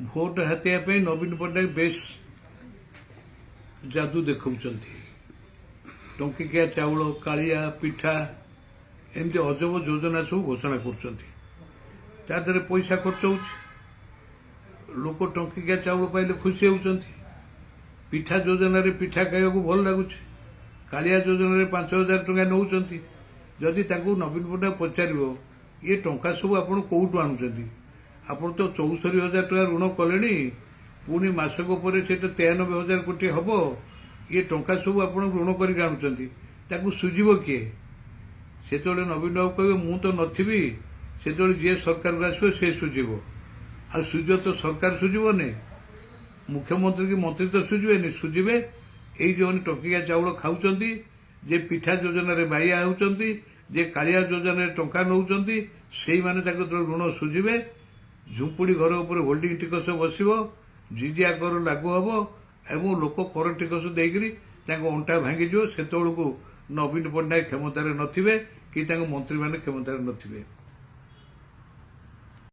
Vote ହାତେଇବା ପାଇଁ ନବୀନ ପଟ୍ଟନାୟକ ବେଶ ଯାଦୁ ଦେଖାଉଛନ୍ତି। ଟଙ୍କିକିଆ ଚାଉଳ, କାଳିଆ ପିଠା, ଏମିତି ଅଜବ ଯୋଜନା ସବୁ ଘୋଷଣା କରୁଛନ୍ତି। ତା ଦେହରେ ପଇସା ଖର୍ଚ୍ଚ ହେଉଛି। ଲୋକ ଟଙ୍କିକିଆ ଚାଉଳ ପାଇଲେ ଖୁସି ହେଉଛନ୍ତି। ପିଠା ଯୋଜନାରେ ପିଠା ଖାଇବାକୁ ଭଲ ଲାଗୁଛି। କାଳିଆ ଯୋଜନାରେ 5000 ଟଙ୍କା ନେଉଛନ୍ତି। ଯଦି ତାଙ୍କୁ ନବୀନ ପଟ୍ଟନାୟକ ପଚାରିବ, ଏ ଟଙ୍କା ସବୁ ଆପଣ କେଉଁଠୁ ଆଣୁଛନ୍ତି? ଆପଣ ତ 74,000 ଟଙ୍କା ଋଣ କଲେଣି, ପୁଣି ମାସକ ପରେ ସେଇଟା 93,000 କୋଟି ହେବ। ଇଏ ଟଙ୍କା ସବୁ ଆପଣ ଋଣ କରିକି ଆଣୁଛନ୍ତି, ତାକୁ ସୁଝିବ କିଏ? ସେତେବେଳେ ନବୀନ ବାବୁ କହିବେ, ମୁଁ ତ ନଥିବି, ସେତେବେଳେ ଯିଏ ସରକାରକୁ ଆସିବ ସେ ସୁଝିବ। ଆଉ ସୁଝିବ ତ ସରକାର ସୁଝିବନି, ମୁଖ୍ୟମନ୍ତ୍ରୀ କି ମନ୍ତ୍ରୀ ତ ସୁଝିବେନି। ସୁଝିବେ ଏଇ ଯେଉଁମାନେ ଟଙ୍କିକିଆ ଚାଉଳ ଖାଉଛନ୍ତି, ଯେ ପିଠା ଯୋଜନାରେ ବାଇଆ ହେଉଛନ୍ତି, ଯେ କାଳିଆ ଯୋଜନାରେ ଟଙ୍କା ନେଉଛନ୍ତି, ସେଇମାନେ ତାଙ୍କ ଋଣ ସୁଝିବେ। ଝୁମ୍ପୁଡ଼ି ଘର ଉପରେ ହୋଲ୍ଡିଂ ଟିକସ ବସିବ, ଜିଜିଆ କର ଲାଗୁ ହେବ ଏବଂ ଲୋକ କର ଟିକସ ଦେଇକରି ତାଙ୍କ ଅଣ୍ଟା ଭାଙ୍ଗିଯିବ। ସେତେବେଳକୁ ନବୀନ ପଟ୍ଟନାୟକ କ୍ଷମତାରେ ନଥିବେ କି ତାଙ୍କ ମନ୍ତ୍ରୀମାନେ କ୍ଷମତାରେ ନଥିବେ।